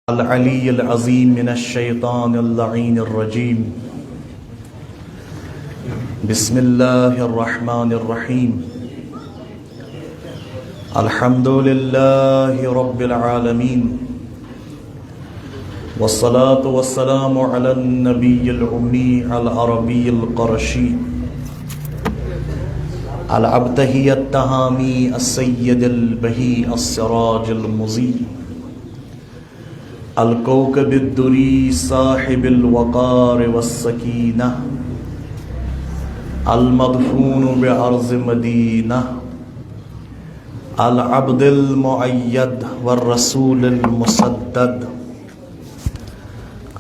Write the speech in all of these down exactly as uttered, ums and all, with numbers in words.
العلي العظيم من الشيطان اللعين الرجيم. بسم الله الرحمن الرحيم. الحمد لله رب العالمين، والصلاة والسلام على النبي الأمي العربي القرشي الأبتهي التهامي السيد البهي السراج المضيء الكوكب الدري صاحب الوقار والسكينة المدفون بأرض مدينة العبد المؤيد والرسول المسدد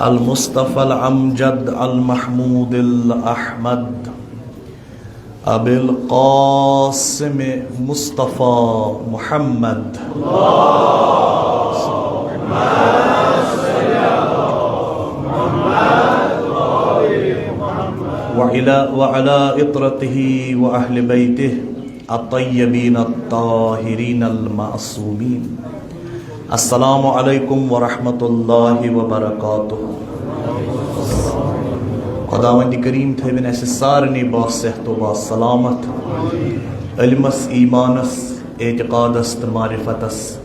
المصطفى الأمجد المحمود الأحمد أبي القاسم مصطفى محمد وعلى وعلى إطرته وأهل بيته الطيبين الطاهرين المعصومين. السلام عليكم ورحمة الله وبركاته. خداوند کریم تھٲوِن اسہِ سارنٕے باصحت و باسلامت، علمس، ایمانس، اعتقادس تہٕ معرفتس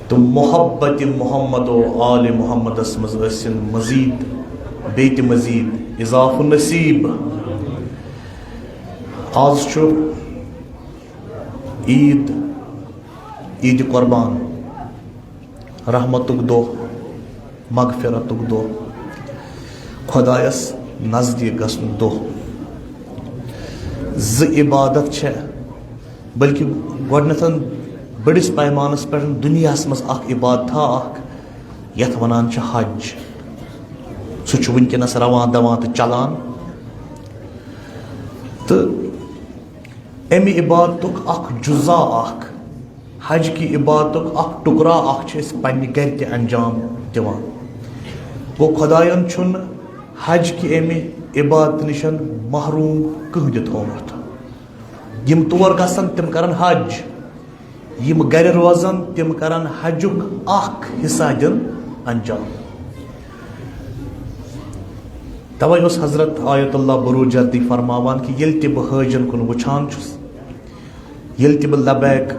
تہٕ محبت محمد و آل محمدس منٛز ٲسِن مزید، بیٚیہِ تہِ مزید اضافہٕ نصیب۔ آز چھُ عید، عید قربان، رحمتُک دۄہ، مغفرتُک دۄہ، خۄدایس نزدیٖک گژھنُک دۄہ۔ زٕ عبادت چھےٚ، بلکہِ گۄڈٕنیتھ بٔڑِس پیمانس پٮ۪ٹھ دُنیاہس منٛز اکھ عبادتھا اکھ، یتھ ونان چھِ حج۔ سُہ چھُ وٕنکیٚنس رواں دواں تہٕ چلان۔ تہٕ امہِ عبادتُک اکھ جزا اکھ، حج کہِ عبادتُک اکھ ٹُکرا اکھ چھِ أسۍ پننہِ گرِ تہِ انجام دِوان۔ گوٚو، خۄدایَن چھُنہٕ حج کہِ امہِ عبادتہٕ نِش محروم کٕہٕنۍ تہِ تھوٚومُت۔ یِم تور گژھن، تِم کرن حج۔ یِم گرِ روزن، تِم کرن حجُک اکھ حصہ دِن انجام۔ توے اوس حضرت آیت اللہ بروجردی فرماوان کہِ ییٚلہِ تہِ بہٕ حٲجن کُن وٕچھان چھُس، ییٚلہِ تہِ بہٕ لبیک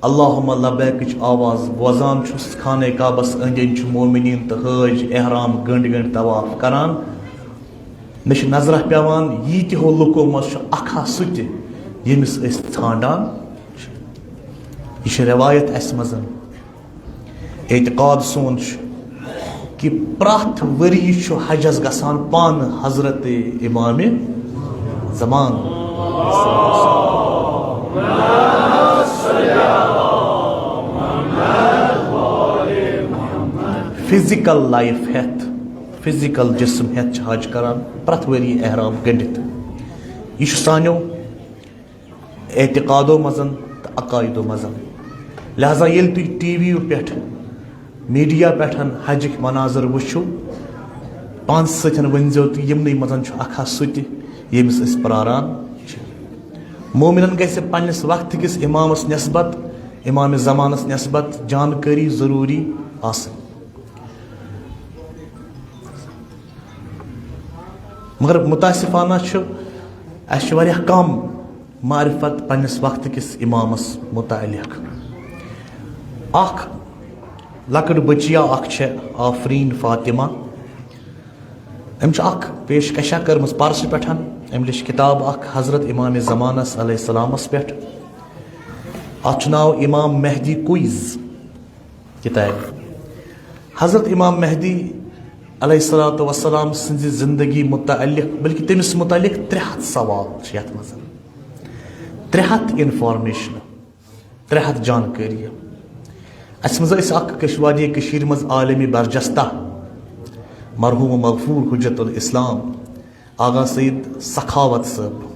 اللہم لبیکٕچ آواز بوزان چھُس، خانہ کعبس أنٛدۍ أنٛدۍ چھِ مومنیٖن تہٕ حٲج احرام گٔنٛڈۍ گٔنٛڈۍ طواف کران، مےٚ چھِ نظرہ پٮ۪وان، ییٖتیہو لُکو منٛز چھُ اکھا سُہ تہِ، ییٚمِس أسۍ ژھانٛڈان چھِ۔ یہِ چھِ رٮ۪وایت اَسہِ منٛز۔ اعتقاد سون چھُ کہِ پرٛٮ۪تھ ؤری چھُ حجس گژھان پانہٕ حضرت امام زمان۔ فزیکل لائف ہٮ۪تھ، فزیکل جسم ہٮ۪تھ چھِ حج کران، پرٛٮ۪تھ ؤری احرام گٔنٛڈِتھ۔ یہِ چھُ سانیو اعتقادو منٛز تہٕ عقایدو منٛز۔ لہذا ییٚلہِ تُہۍ ٹی وی یو پٮ۪ٹھ، میڈیا پٮ۪ٹھ حجٕکۍ مناظر وٕچھِو، پانس سۭتۍ ؤنۍزیو تہٕ یِمنٕے منٛز چھُ اکھا سُہ تہِ، ییٚمِس أسۍ پراران چھِ۔ مومنن گژھِ پننِس وقتہٕ کِس امامس نسبت، امام زمانس نسبت جانکٲری ضروٗری آسٕنۍ۔ مگر متاسفانہ چھُ، اَسہِ چھُ واریاہ کم معرفت پننِس وقتہٕ کِس امامس متعلق۔ اکھ لۄکٕٹ بچیا اکھ چھےٚ، آفرین فاطمہ۔ أمۍ چھِ اکھ پیشکشا کٔرمٕژ پرسہِ پٮ۪ٹھ۔ أمۍ لیٚچھ کتاب اکھ حضرت امام زمانس علیہ السلامس پٮ۪ٹھ۔ اتھ چھُ ناو امام مہدی کوئز کتابہِ۔ حضرت امام مہدی علیہ الصلوۃ والسلام سٕنٛزِ زندگی متعلق، بلکہ تٔمِس متعلق ترٛےٚ ہتھ سوال چھِ یتھ منٛز، ترٛےٚ ہتھ انفارمیشن، ترٛےٚ ہتھ جانکٲری۔ اَسہِ منٛز ٲسۍ اکھ کش-، وادی کٔشیٖرِ منٛز عالمِ برجستہ، مرحوم مغفور حجت الاسلام آغا سید سخاوت صٲب،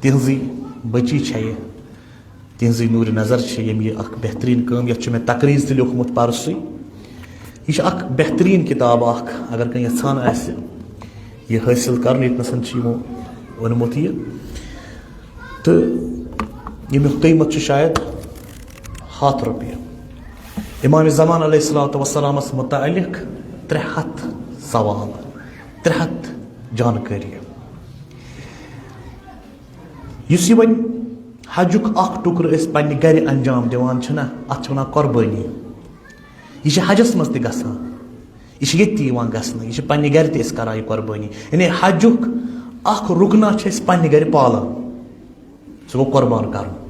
تِہنٛزٕے بچی چھےٚ یہِ۔ تِہنٛزٕے نوٗرِ نظر چھِ، ییٚمۍ یہِ اکھ بہتریٖن کٲم، یتھ چھُ مےٚ تقریٖض تہِ لیوٗکھمُت پرسُے۔ یہِ چھِ اکھ بہتریٖن کِتاب اکھ، اگر کانٛہہ یژھان آسہِ یہِ حٲصِل کرُن، ییٚتنَسَن چھُ یِمو اوٚنمُت یہِ۔ تہٕ ییٚمیُک قۭمتھ چھُ شاید ہَتھ رۄپیہِ۔ امام زمان علیہ الصلوۃ والسلامس متعلق ترٛےٚ ہتھ سوال، ترٛےٚ ہتھ جانکٲری۔ یُس یہِ وۄنۍ حجُک اکھ ٹُکرٕ أسۍ پننہِ گرِ انجام دِوان چھِنہ، اتھ چھِ ونان قۄربٲنی۔ یہِ چھِ حجس منٛز تہِ گژھان، یہِ چھِ ییٚتہِ تہِ یِوان گژھنہٕ، یہِ چھِ پننہِ گرِ تہِ أسۍ کران یہِ قۄربٲنی۔ یعنی حجُک اکھ رُکنہ چھِ أسۍ پننہِ گرِ پالان، سُہ گوٚو قۄربان کرُن۔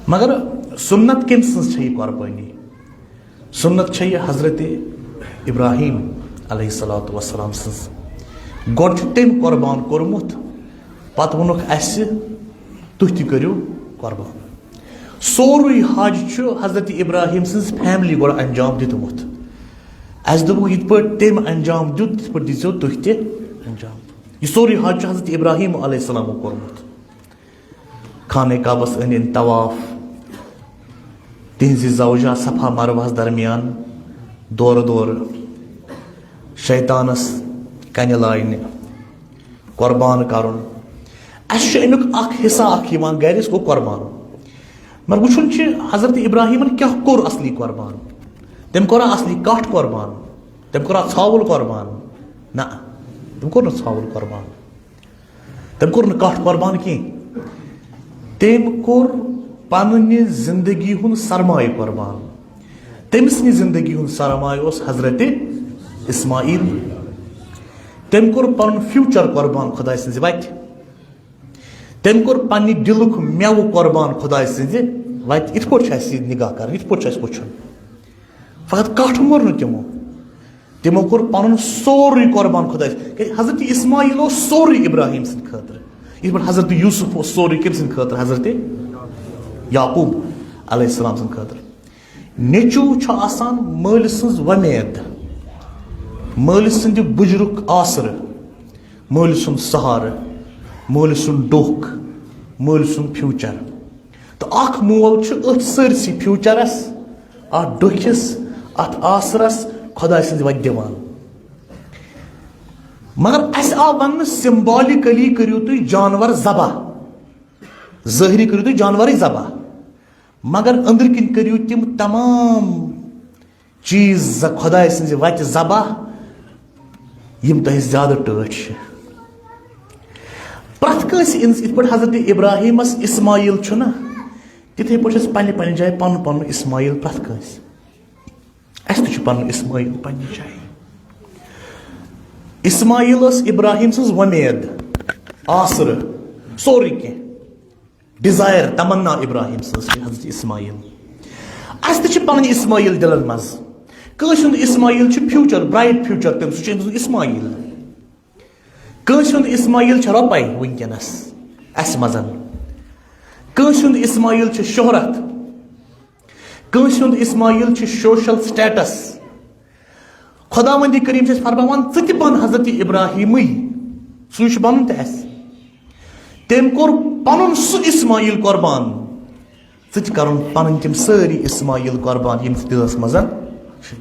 مگر سنت کٔمۍ سٕنٛز چھےٚ یہِ قۄربٲنی؟ سنت چھےٚ یہِ حضرت ابراہیم علیہ الصلوۃ والسلام سٕنٛز۔ گۄڈٕ چھُ تٔمۍ قۄربان کوٚرمُت، پتہٕ ووٚنُکھ اسہِ، تُہۍ تہِ کٔرِو قۄربان۔ سورُے حج چھُ حضرت ابراہیم سٕنٛز فیملی گۄڈٕ انجام دیُتمُت۔ اسہِ دوٚپُکھ، یِتھ پٲٹھۍ تٔمۍ انجام دیُت، تِتھ پٲٹھۍ دیٖزیو تُہۍ تہِ انجام۔ یہِ سورُے حج چھُ حضرت ابراہیم علیہ السلامو کوٚرمُت۔ خانہ کعبس أنٛدۍ أنٛدۍ طواف، تِہنٛزِ زوجہ صفا مروہس درمیان دورٕ دورٕ، شیطانس کنہِ لاینہِ، قۄربان کرُن۔ اسہِ چھُ امیُک اکھ حصہٕ اکھ یِوان گرِ، سُہ گوٚو قۄربان۔ مگر وٕچھُن چھُ حضرت ابراہیمن کیٛاہ کوٚر اصلی قۄربان۔ تٔمۍ کوٚرا اصلی کٹھ قۄربان؟ تٔمۍ کوٚرا ژھاوُل قۄربان؟ نہ، تٔمۍ کوٚر نہٕ ژھاوُل قۄربان۔ تٔمۍ کوٚر نہٕ کٹھ قۄربان کینٛہہ۔ تٔمۍ کوٚر پننہِ زندگی ہُنٛد سرمایہ قۄربان۔ تٔمۍ سٕنٛدِ زندگی ہُنٛد سرمایہ اوس حضرت اسماعیل۔ تٔمۍ کوٚر پنُن فیوچر قۄربان خدایہِ سٕنٛزِ وتہِ۔ تٔمۍ کوٚر پننہِ دِلُک مٮ۪وٕ قۄربان خدایہِ سٕنٛزِ وتہِ۔ یِتھ پٲٹھۍ چھُ اسہِ یہِ نگاہ کرُن، یِتھ پٲٹھۍ چھُ اسہِ وٕچھُن۔ فقط کٹھ موٚر نہٕ تِمو، تِمو کوٚر پنُن سورُے قۄربان خدایس۔ کیازِ حضرت اسماعیل اوس سورُے ابراہیم سٕنٛدِ خٲطرٕ، یِتھ پٲٹھۍ حضرت یوسف اوس سورُے کٔمۍ سٕنٛدِ خٲطرٕ؟ حضرت یعقوب علیہ السلام سٕنٛدِ خٲطرٕ۔ نیٚچوٗ چھُ آسان مٲلۍ سٕنٛز وۄمید، مٲلۍ سٕنٛدِ بُجرُک آسرٕ، مٲلۍ سُنٛد سہارٕ، مٲلۍ سُنٛد ڈوٚکھ، مٲلۍ سُنٛد فیوچر۔ تہٕ اکھ مول چھُ أتھۍ سٲرسٕے فیوچرس، اتھ ڈوٚکھِس، اتھ آسرس خدایہِ سٕنٛزِ وتہِ دِوان۔ مگر اسہِ آو وننہٕ، سمبالکلی کٔرِو تُہۍ جانور ذبح، ظٲہری کٔرِو تُہۍ جانورٕے ذبح، مگر أنٛدرۍ کِنۍ کٔرِو تِم تمام چیٖز ز-، خدایہِ سٕنٛزِ وتہِ ذبح، یِم تۄہہِ زیادٕ ٹٲٹھۍ چھِ۔ پرٛٮ۪تھ کٲنٛسہِ اِنس-، یِتھ پٲٹھۍ حضرت ابراہیمس اسماعیل چھُ نہ، تِتھے پٲٹھۍ چھُ پننہِ پننہِ جایہِ پنُن پنُن اسماعیل پرٛٮ۪تھ کٲنٛسہِ۔ اسہِ تہِ چھُ پنُن اسماعیل پننہِ جایہِ۔ اسماعیل ٲس ابراہیم سٕنٛز وۄمید، آسرٕ، سورُے کینٛہہ۔ ڈیزائر، تمنا ابراہیم سٕنٛز چھِ حضرت اسماعیل۔ اسہِ تہِ چھِ پنٕنۍ اسماعیل دِلن منٛز۔ کٲنٛسہِ ہُنٛد اسماعیل چھُ فیوچر، برائٹ فیوچر، تٔمۍ سُہ چھُ أمۍ سُنٛد اسماعیل۔ کٲنٛسہِ ہُنٛد اسماعیل چھِ رۄپے وٕنکیٚنس اسہِ منٛز۔ کٲنٛسہِ ہُنٛد اسماعیل چھِ شہرت۔ کٲنٛسہِ ہُنٛد اسماعیل چھُ سوشل سٹیٹس۔ خداوندِ کریم چھُ اَسہِ فرماوان، ژٕ تہِ بن حضرت ابراہیمٕے، سُے چھُ بنُن تہِ اَسہِ۔ تٔمۍ کوٚر پنُن سُہ اسماعیل قۄربان، ژٕ تہِ کرُن پنٕنۍ تِم سٲری اسماعیل قۄربان، یِم ژٕ دِلس منٛز چھِ۔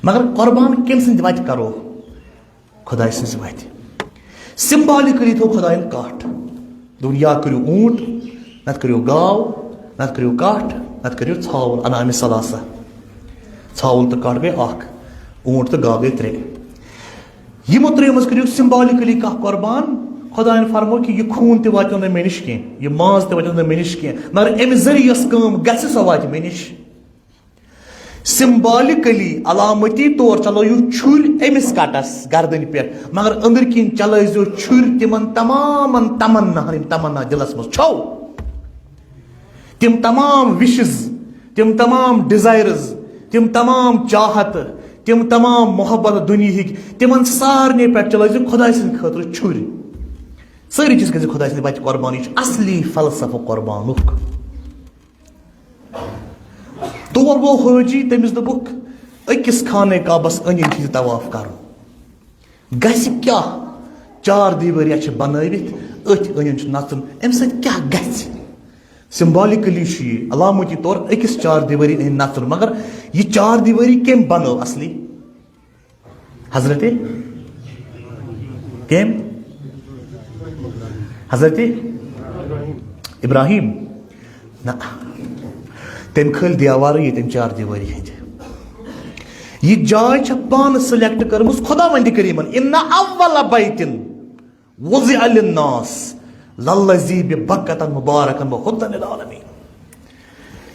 مگر قۄربان کٔمۍ سٕنٛدِ وتہِ کرو؟ خدایہِ سٕنٛزِ وتہِ۔ سمبالکلی تھوٚو خدایَن کٹھ۔ دوٚپُن، یا کٔرِو اوٗنٹ، نتہٕ کٔرِو گاو، نتہٕ کٔرِو کٹھ، نتہٕ کٔرِو ژھاوُل، انعام ثلاثہ۔ ژھاوُل تہٕ کٹھ گٔے اکھ، اوٗنٹ تہٕ گاو گٔے ترٛےٚ۔ یِمو ترٛیٚیو منٛز کٔرِو سمبالکلی کانٛہہ قۄربان۔ خدایَن فرموو کہِ یہِ خوٗن تہِ واتیو نہٕ مےٚ نِش کینٛہہ، یہِ ماز تہِ واتیو نہٕ مےٚ نِش کینٛہہ، مگر اَمہِ ذٔریعہٕ یۄس کٲم گژھِ، سۄ واتہِ مےٚ نِش۔ سمبالکلی، علامتی طور چلٲیِو چھُرۍ أمِس کٹس گردنہِ پٮ۪ٹھ، مگر أنٛدرۍ کِنۍ چلٲیزیو چھُرۍ تِمن تمامن تمناہن، یِم تمنا دِلس منٛز چھو۔ تِم تمام وِشز، تِم تمام ڈیزایرز، تِم تمام چاہت، تِم تمام محبت دُنیہٕکۍ، تِمن سارنٕے پٮ۪ٹھ چلٲیزِ خۄداے سٕنٛدِ خٲطرٕ چھُرۍ۔ سٲری چیٖز کٔرزِ خۄداے سٕنٛدِ وتہِ قۄربان۔ یہِ چھُ اصلی فلسفہٕ قۄربانُک۔ تور گوٚو حٲجی، تٔمِس دوٚپُکھ، أکِس خانہ کعبس أنٛدۍ أنٛدۍ چھُ یہِ طواف کرُن۔ گژھِ کیٛاہ؟ چار دیوٲری چھِ بنٲوِتھ، أتھۍ أنٛدۍ أنٛدۍ چھُ نژُن۔ اَمہِ سۭتۍ کیٛاہ گژھِ؟ سمبالکلی چھُ یہِ علامتی طور أکِس چار دیوٲری أنٛدۍ نژُن، مگر یہِ چار دیوٲری کٔمۍ بنٲو اصلی؟ حضرت کٔمۍ؟ حضرت ابراہیم۔ نہ، تٔمۍ کھٲلۍ دیوارٕ ییٚتٮ۪ن چار دیوٲری ہٕنٛدِ۔ یہِ جاے چھےٚ پانہٕ سلیکٹ کٔرمٕژ خداوندِ کریٖمن، ان اول بیت وضع للناس للذی ببکۃ مبارکۃ وہدی للعالمین۔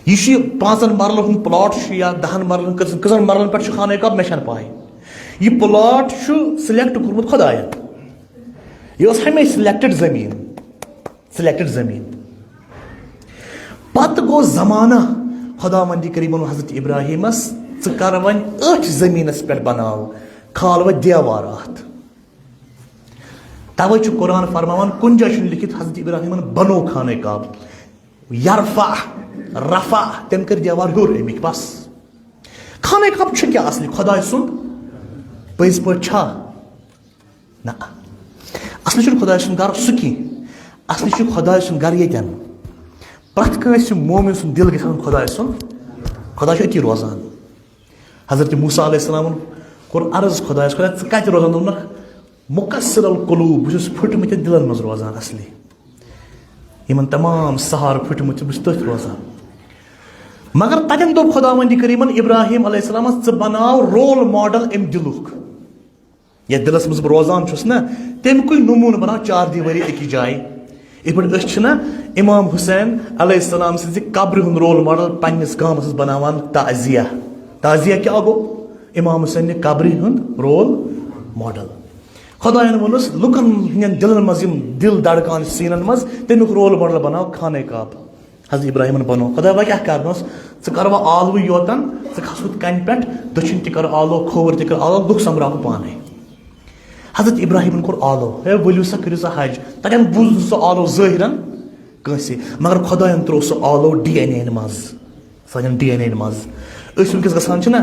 یہِ چھُ پانٛژن مرلن ہُنٛد پلاٹ چھُ یا دہن مرلن، کٔژن کٔژن مرلن پٮ۪ٹھ چھُ خانہ کعبہ، مےٚ چھَنہٕ پاے۔ یہِ پلاٹ چھُ سلیکٹ کوٚرمُت خدایَن۔ یہِ اوس ہمیشہِ سلیکٹڈ زٔمیٖن، سلیکٹڈ زٔمیٖن۔ پتہٕ گوٚو زمانہ، خداوندِ کریٖمن ووٚن حضرت ابراہیمس، "ژٕ کر وۄنۍ أتھۍ زٔمیٖنس پٮ۪ٹھ بناو، کھال وۄنۍ دیوار اتھ۔" توے چھُ قرآن فرماوان، کُنہِ جایہِ چھُنہٕ لیکھِتھ حضرت ابراہیمن بنوو خانہ کعبہ۔ یرفع، رفع، تٔمۍ کٔرۍ دیوار ہیوٚر اَمِکۍ، بس۔ خانہ کعبہ چھُ کیٛاہ اصلی؟ خداے سُنٛد۔ پٔزۍ پٲٹھۍ چھا؟ نہ۔ اصلی چھُنہٕ خداے سُنٛد گرٕ سُہ کینٛہہ۔ اصلی چھُ خداے سُنٛد گرٕ ییٚتٮ۪ن۔ پرٛٮ۪تھ کٲنٛسہِ مومن سُنٛد دِل گژھِ آسُن خداے سُنٛد۔ خدا چھُ أتی روزان۔ حضرت موسیٰ علیہ السلامن کوٚر عرض خدایس، "خدا، ژٕ کتہِ روزان؟" دوٚپنکھ، "مکسر القلوب، بہٕ چھُس پھٕٹمٕتٮ۪ن دِلن منٛز روزان اصلی۔ یِمن تمام سہارٕ پھٕٹمٕتۍ چھِ، بہٕ چھُس تٔتھۍ روزان۔" مگر تتٮ۪ن دوٚپ خداوندِ کریٖمن ابراہیم علیہ السلامس، "ژٕ بناو رول ماڈل امہِ دِلُک۔ یتھ دِلس منٛز بہٕ روزان چھُس نا، تمہِ کُے نموٗنہٕ بناو چار دیوٲری أکِس جایہِ۔" یِتھ پٲٹھۍ أسۍ چھِنہ امام حسین علیہ السلام سٕنٛزِ قبرِ ہُنٛد رول ماڈل پننِس گامس منٛز بناوان تعزیہ۔ تعزیہ کیٛاہ گوٚو؟ امام حسین نہِ قبرِ ہُنٛد رول ماڈل۔ خدایَن ووٚنُس، لُکن ہٕنٛدٮ۪ن دِلن منٛز یِم دِل دڑکان چھِ سیٖنن منٛز، تمیُک رول ماڈل بناو خانہ کعبہ۔ حضرت ابراہیمن بنوو۔ خدایا، وۄنۍ کیٛاہ کرنس؟ ژٕ کر وۄنۍ آلوٕے یوتن، ژٕ کھس ہُتھ کنہِ پٮ۪ٹھ، دٔچھِنۍ تہِ کر آلو، کھووُر تہِ کر آلو، لُکھ سۄمبراو بہٕ پانے۔ حضرت ابراہیمن کوٚر آلو، ہے ؤلِو سا، کٔرِو سا حج۔ تتٮ۪ن بوٗز نہٕ سُہ آلو ظٲہرن کٲنٛسہِ، مگر خدایَن ترٛوو سُہ آلو ڈی این اے منٛز۔ سانٮ۪ن ڈی این اے منٛز۔ أسۍ وٕنکیٚس گژھان چھِنہ،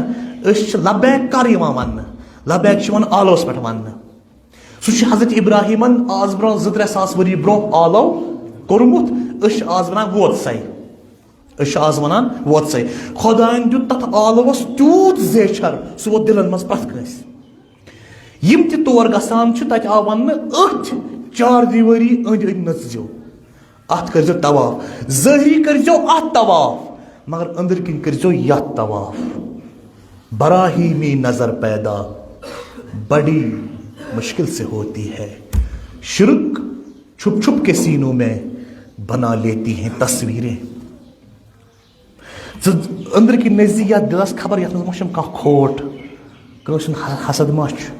أسۍ چھِ لبیک کر یِوان وننہٕ؟ لبیک چھِ یِوان آلوس پٮ۪ٹھ وننہٕ۔ سُہ چھُ حضرت ابراہیمن آز برونٛہہ زٕ ترٛےٚ ساس ؤری برونٛہہ آلو کوٚرمُت، أسۍ چھِ آز ونان ووت سَے۔ أسۍ چھِ آز ونان ووت سَے۔ خدایَن دیُت تتھ آلوس تیوٗت زیچھر، سُہ ووت دِلن منٛز پرٛٮ۪تھ کٲنٛسہِ۔ یِم تہِ تور گژھان چھِ، تتہِ آو وننہٕ، أتھۍ چار دیوٲری أنٛدۍ أنٛدۍ نٔژزیو، اتھ کٔرزیو طواف، ظٲہری کٔرزیو اتھ طواف، مگر أنٛدرۍ کِنۍ کٔرزیو یتھ طواف۔ براہیمی نظر پیدا بڑی مشکل سے ہوتی ہے، شرک چھپ چھپ کے سینوں میں بنا لیتی ہیں تصویریں۔ ژٕ أنٛدرٕ کِنۍ نٔژزِ یَتھ دِلَس، خبر یَتھ منٛز ما چھُم کانٛہہ کھوٹ، کٲنٛسہِ ہُنٛد حَ-، حسد ما چھُ،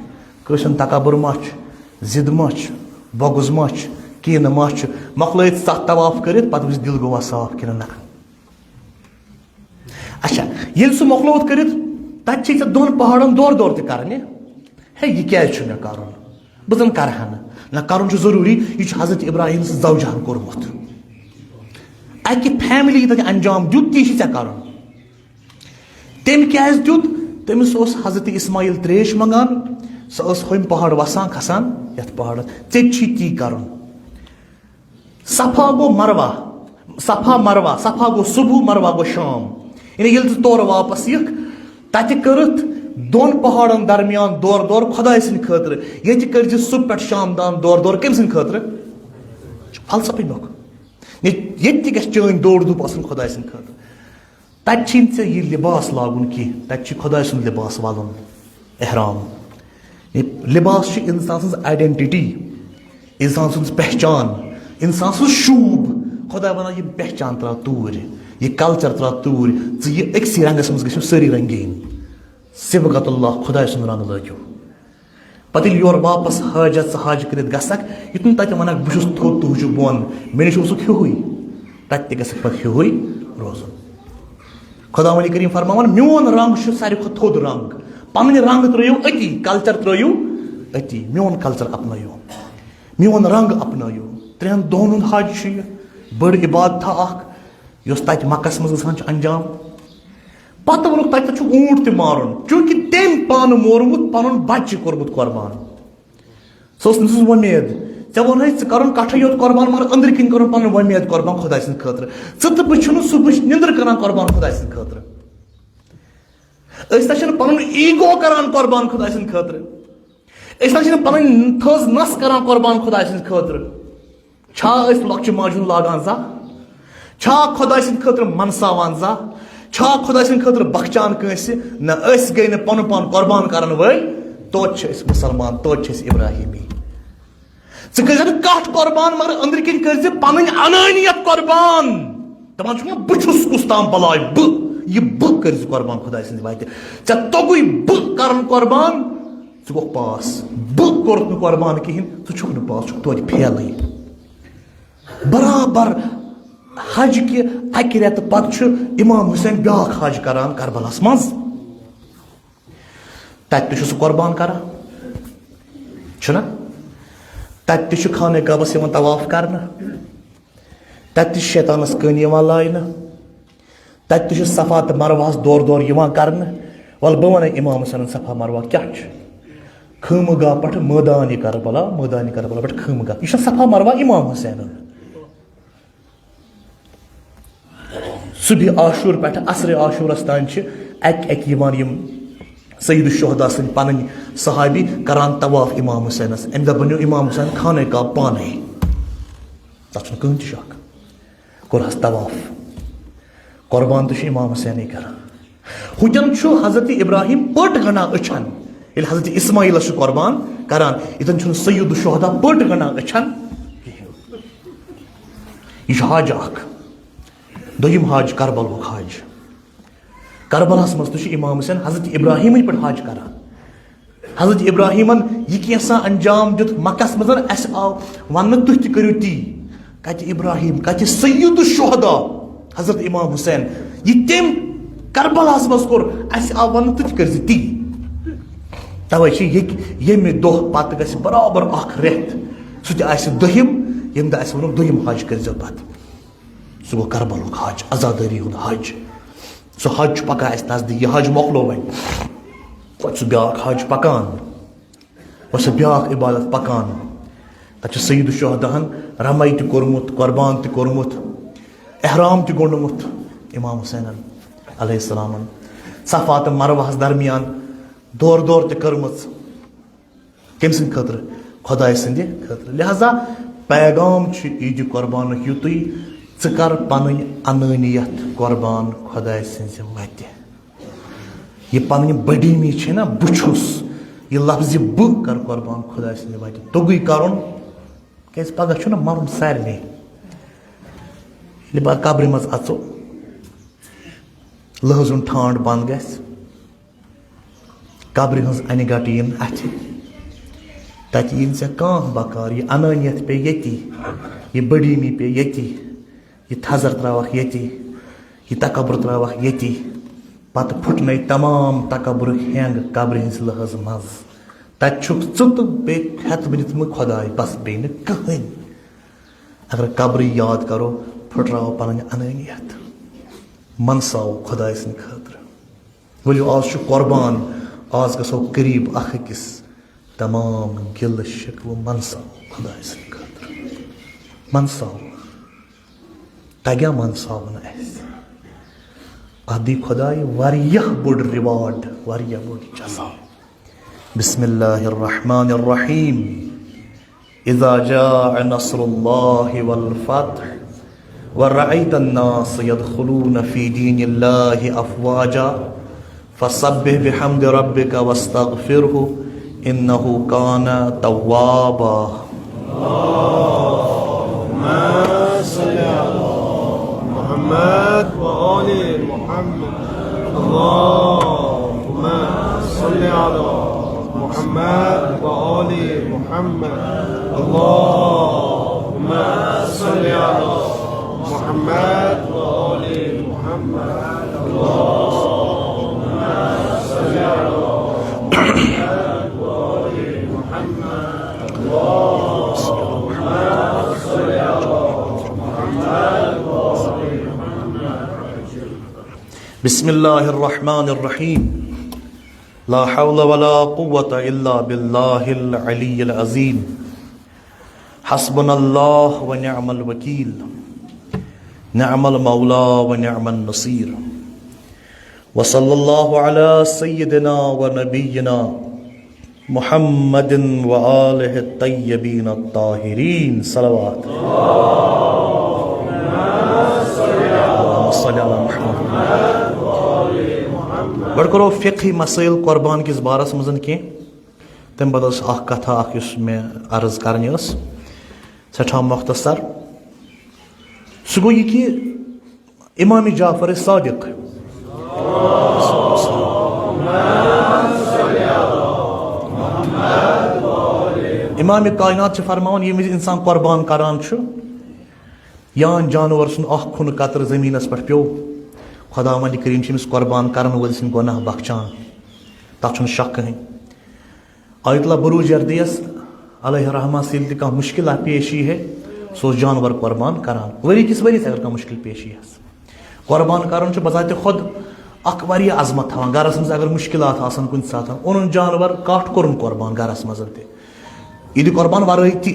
کٲنٛسہِ ہُنٛد تکبر ما چھُ، ضد ما چھُ، بغض ما چھُ، کینہٕ ما چھُ۔ مۄکلٲیِتھ ستھ طواف کٔرِتھ، پتہٕ وٕچھ دِل گوٚوا صاف کِنہٕ نہ۔ اچھا، ییٚلہِ سُہ مۄکلووُتھ کٔرِتھ، تَتہِ چھِ ژےٚ دۄن پہاڑن دورٕ دورٕ تہِ کرنہِ۔ ہے، یہِ کیازِ چھُ مےٚ کرُن؟ بہٕ زن کرٕ ہا نہٕ۔ نہ، کرُن چھُ ضروٗری۔ یہِ چھُ حضرت ابراہیم سٕنٛز زوجہن کوٚرمُت۔ اکہِ فیملی یہِ تتہِ انجام دیُت، تی چھُ ژےٚ کرُن۔ تٔمۍ کیازِ دیُت؟ تٔمِس اوس حضرت اسماعیل تریش منٛگان، سۄ ٲس ہُمہِ پہاڑ وسان کھسان یتھ پہاڑس۔ ژےٚ تہِ چھی تی کرُن۔ صفا گوٚو مروہ، صفا مروہ، صفا گوٚو صبح، مروہ گوٚو شام۔ یعنی ییٚلہِ ژٕ تورٕ واپس یِکھ، تتہِ کٔرٕتھ دۄن پہاڑن درمیان دورٕ دورٕ خدایہِ سٕنٛدِ خٲطرٕ۔ ییٚتہِ کٔرۍ زِ صبح پٮ۪ٹھ شام تام دورٕ دورٕ۔ کٔمۍ سٕنٛدِ خٲطرٕ؟ فلسفہٕ نُک۔ ییٚتہِ، ییٚتہِ تہِ گژھِ چٲنۍ دورٕ دھوپ آسٕنۍ خدایہِ سٕنٛدِ خٲطرٕ۔ تتہِ چھِنہٕ ژےٚ یہِ لباس لاگُن کینٛہہ، تتہِ چھُ خدایہِ سُنٛد لباس ولُن، احرام۔ یہِ لباس چھُ انسان سٕنٛز identity، انسان سٕنٛز پہچان، انسان سٕنٛز شوٗب۔ خداے ونان، یہِ پہچان ترٛاو توٗرۍ، یہِ culture ترٛاو توٗرۍ، ژٕ یہِ أکسٕے رنٛگس منٛز گٔژھِو سٲری رنٛگیٖن۔ صبغت اللہ، خداے سُنٛد رنٛگ لٲگِو۔ پتہٕ ییٚلہِ یورٕ واپس حاجت ژٕ حاج کٔرِتھ گژھکھ، یُتھ نہٕ تتہِ ونکھ، "بہٕ چھُس تھوٚد، تُہۍ چھِو بۄن"، مےٚ نِش اوسُکھ ہیُوُے، تتہِ تہِ گژھکھ پتہٕ ہیُوُے روزُن۔ خداوند کریم فرماوان، میون رنگ چھُ ساروی کھۄتہٕ تھوٚد رنگ۔ پنٕنۍ رنگ ترٲیِو أتی، culture ترٲیِو أتی، میون culture اپنٲیِو، میون رنگ اپنٲیِو۔ ترٛٮ۪ن دۄہن ہُنٛد حج چھُ یہِ، بٔڑ عبادتھا اکھ، یۄس تتہِ مکس منٛز گژھان چھِ انجام۔ پتہٕ ووٚنُکھ، تتہِ چھُ اوٗنٹ تہِ مارُن، چونکہ تٔمۍ پانہٕ مورمُت، پنُن بچہِ کوٚرمُت قربان۔ سُہ اوس تٔمۍ سٕنٛز وۄمید۔ ژےٚ ووٚنُے، ژٕ کرُن کٹھے یوت قربان، مگر أنٛدرۍ کِنۍ کرُن پنُن وۄمید قربان خۄداے سٕنٛدِ خٲطرٕ۔ ژٕ تہٕ بہٕ چھِنہٕ صُبحٕچ نِندٕر کران قربان خۄداے سٕنٛدِ خٲطرٕ۔ أسۍ نہ چھِنہٕ پنُن ego کران قربان خۄداے سٕنٛدِ خٲطرٕ۔ أسۍ نہ چھِنہٕ پنٕنۍ تھٔز نس کران قربان خۄداے سٕنٛدِ خٲطرٕ۔ چھا أسۍ لۄکچہِ ماجہِ ہُنٛد لاگان زانٛہہ؟ چھا خۄداے سٕنٛدِ خٲطرٕ منساوان زانٛہہ؟ چھا خۄداے سٕنٛدِ خٲطرٕ بخچان کٲنٛسہِ؟ نہ، أسۍ گٔے نہٕ پنُن پان قۄربان کرن وٲلۍ، توتہِ چھِ أسۍ مُسلمان، توتہِ چھِ أسۍ ابراہیمی۔ ژٕ کٔرۍ زِ نہٕ کٹھ قۄربان، مگر أنٛدرۍ کِنۍ کٔرۍ زِ پنٕنۍ انٲنیت قۄربان۔ دپان چھُکھ نا، بہٕ چھُس کُس تام بلاے، بہٕ، یہِ بہٕ کٔرۍ زِ قۄربان خۄداے سٕنٛزِ وتہِ۔ ژےٚ توٚگُے بہٕ کرُن قۄربان، ژٕ گوٚکھ پاس۔ بہٕ کوٚرُتھ نہٕ قۄربان کِہیٖنۍ، ژٕ چھُکھ نہٕ پاس، ژٕ چھُکھ توتہِ فیلٕے۔ برابر حج کہِ اکہِ رٮ۪تہٕ پتہٕ چھُ امام حسین بیاکھ حج کران کربلاہس منٛز۔ تتہِ تہِ چھُ سُہ قۄربان کران، چھُنہ؟ تتہِ تہِ چھُ خانہ کعبس یِوان طواف کرنہٕ، تتہِ تہِ چھُ شیطانس کٔنۍ یِوان لاینہٕ، تتہِ تہِ چھُ صفا تہٕ مروہس دورٕ دورٕ یِوان کرنہٕ۔ ولہٕ بہٕ ونہٕ امام حسینن صفا مروہ کیٛاہ چھُ۔ خیمہٕ گاہ پٮ۪ٹھٕ مٲدانِ کربلا، مٲدانِ کربلا پٮ۪ٹھ خیمہٕ گاہ، یہِ چھُ صفا مروہ امام حسینن۔ صبح عاشور پٮ۪ٹھٕ عصرِ عاشورس تام چھِ اکہِ اکہِ یِوان یِم سید الشہداء سٕنٛدۍ پنٕنۍ صحابی کران طواف امام حسینس۔ امہِ دۄہ بنیو امام حسین خانہ کعبہ پانے۔ تتھ چھُنہٕ کٕہٕنۍ تہِ شک۔ کوٚرہس طواف۔ قۄربان تہِ چھُ امام حسینٕے کران۔ ہُتٮ۪ن چھُ حضرت ابراہیم پٔٹ گنڈان أچھن۔ ییٚلہِ حضرت اسماعیلس چھُ قۄربان کران، ییٚتٮ۪ن چھُنہٕ سید الشہداء پٔٹ گنڈان أچھن کِہیٖنۍ۔ یہِ چھُ حج اکھ۔ دوٚیِم حج کربلُک حج۔ کربلاہس منٛز تہِ چھُ امام حسین حضرت ابراہیمٕنۍ پٲٹھۍ حج کران۔ حضرت ابراہیمن یہِ کینٛژھا انجام دیُت مکس منٛز، اسہِ آو وننہٕ تُہۍ تہِ کٔرِو تی۔ کتہِ ابراہیم، کتہِ سید الشہداء حضرت امام حسین؟ یہِ تٔمۍ کربلاہس منٛز کوٚر، اسہِ آو وننہٕ تُہۍ تہِ کٔرۍ زِ تی۔ توے چھِ ییٚتہِ ییٚمہِ دۄہ پتہٕ گژھِ برابر اکھ رٮ۪تھ، سُہ تہِ آسہِ دٔہِم، ییٚمہِ دۄہ اسہِ ووٚنُکھ دوٚیِم حج کٔرۍزیو پتہٕ۔ سُہ گوٚو کربلُک حج، عزادٲری ہُنٛد حج۔ سُہ حج چھُ پکان اَسہِ نزدیٖک، یہِ حج مۄکلو وۄنۍ۔ وۄنۍ چھُ بیٛاکھ حج پکان، وۄنۍ چھُ بیٛاکھ عبادت پکان۔ تَتہِ چھُ سید الشہداہن رمے تہِ کوٚرمُت، قربان تہِ کوٚرمُت، احرام تہِ گوٚنڈمُت امام حسینن علیہ السلامن۔ صفا تہٕ مروہس درمیان دورٕ دورٕ تہِ کٔرمٕژ۔ کٔمۍ سٕنٛدِ خٲطرٕ؟ خۄداے سٕنٛدِ خٲطرٕ۔ لہذا پیغام چھُ عیٖدِ قۄربانُک یُتُے، ژٕ کر پنٕنۍ انٲنیت قۄربان خۄداے سٕنٛزِ وتہِ۔ یہِ پنٕنۍ بٔڑیٖمی چھے نا، بہٕ چھُس، یہِ لفظِ بہٕ کر قۄربان خۄداے سٕنٛزِ وتہِ۔ توٚگُے کرُن، کیازِ پگاہ چھُنہ مرُن سارنٕے۔ ییٚلہِ پتہٕ قبرِ منٛز اژو، لحظُن ٹھانڈ بنٛد گژھِ، قبرِ ہٕنٛز انہِ گٹہٕ یِن اَتھِ۔ تَتہِ یِن ژےٚ کانٛہہ بکار، یہِ انٲنیت پیٚیہِ ییٚتی، یہِ بٔڑیٖمی پیٚیہِ ییٚتی، یہِ تھزر ترٛاوَکھ ییٚتی، یہِ تکبر ترٛاوَکھ ییٚتی۔ پتہٕ پھُٹنَے تمام تکبرٕکۍ ہینٛگ قبرِ ہٕنٛزِ لحظ منٛز۔ تَتہِ چھُکھ ژٕ تہٕ بیٚیہِ ہٮ۪تھ بٔنِتھ مہٕ خۄداے، بس بیٚیہِ نہٕ کٕہٕنۍ۔ اگر قبرٕے یاد کرو، پھُٹراوو پنٕنۍ انٲنیت، منساوو خۄداے سٕنٛدِ خٲطرٕ۔ ؤلِو، آز چھُ قۄربان، آز گژھو قریب اکھ أکِس۔ تمام گِلہٕ شِکوٕ منساو خۄداے سٕنٛدِ خٲطرٕ۔ منساو۔ تگیٛاہ منساو نہٕ اَسہِ؟ اَتھ دی خۄداے واریاہ بوٚڑ reward، واریاہ بوٚڑ جزا۔ بسم الله الرحمن الرحيم. إذا جاء نصر الله والفتح ورأيت الناس يدخلون في دين الله أفواجا فسبح بحمد ربك واستغفره إنه كان توابا. اللهم صل على محمد وآل محمد. اللهم صل على محمد وآل محمد. اللهم صل على محمد وآل محمد. اللهم صل على محمد وآل محمد. اللهم صل على محمد وآل محمد. بسم الله الرحمن الرحيم. لا حول ولا قوة إلا بالله العلي العظيم. حسبنا الله ونعم الوكيل. نعم المولى ونعم النصير. وصلى الله على سيدنا ونبينا محمد وآله الطيبين الطاهرين. صلوات. اللهم صل على محمد. گۄڈٕ کرو فقہی مسائل قربان کِس بارس منٛز کینٛہہ۔ تَمہِ پتہٕ ٲس اکھ کتھا اکھ یُس مےٚ عرض کرٕنۍ ٲس، سٮ۪ٹھاہ مختصر۔ سُہ گوٚو یہِ کہِ امام جعفر صادق، امام کائنات چھِ فرماوان، ییٚمہِ وِزِ انسان قربان کران چھُ، یا جانور سُنٛد اکھ کھُنہٕ قطرٕ زٔمیٖنَس پٮ۪ٹھ پیوٚو، خۄداوندِ کٔریٖم چھُ أمِس قۄربان کرن وٲلۍ سٕنٛدۍ گۄناہ بخشان۔ تَتھ چھُنہٕ شک کٕہٕنۍ۔ آیت اللہ بروجردیَس علیہ رحمہ ییٚلہِ تہِ کانٛہہ مُشکلہ پیش یی ہے، سُہ اوس جانور قۄربان کران۔ ؤری کِس ؤریَس اگر کانٛہہ مُشکل پیش یی ہَس، قۄربان کرُن چھُ بذاتِ خۄد اکھ واریاہ عظمت تھاوان۔ گرَس منٛز اگر مُشکلات آسن کُنہِ ساتہٕ، اوٚنُن جانور، کَٹھ کوٚرُن قۄربان گرَس منٛز تہِ، عیٖدِ قۄربان ورٲے تہِ۔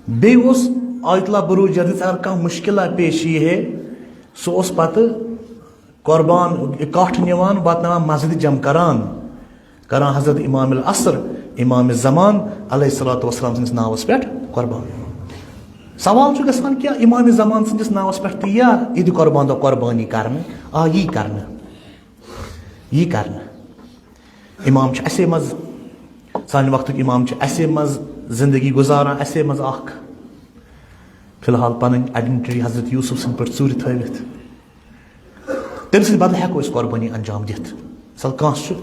بیٚیہِ اوس آیت اللہ بروجردیَس اگر کانٛہہ مُشکلہ پیش یی ہے، سُہ اوس پتہٕ قۄربان، کَٹھ نِوان، واتناوان مسجدِ جمع کران، کران حضرت امام العصر، امام زمان علیہ الصلوۃ والسلام سٕنٛدِس ناوَس پٮ۪ٹھ قۄربان۔ سوال چھُ گژھان، کیٛاہ امام زمان سٕنٛدِس ناوَس پٮ۪ٹھ تہِ یی عیٖدِ قۄربان دۄہ قۄربٲنی کرنہٕ؟ آ، یی کرنہٕ، یی کرنہٕ۔ امام چھِ اَسے منٛز، سانہِ وقتُک امام چھِ اَسے منٛز زندگی گُزاران، اَسے منٛز اکھ فی الحال پنٕنۍ آیڈنٹی حضرت یوسف سٕنٛدۍ پٲٹھۍ ژوٗرِ تھٲوِتھ۔ تٔمۍ سٕنٛدِ بدلہٕ ہٮ۪کو أسۍ قۄربٲنی انجام دِتھ۔ مثال، کانٛہہ چھُ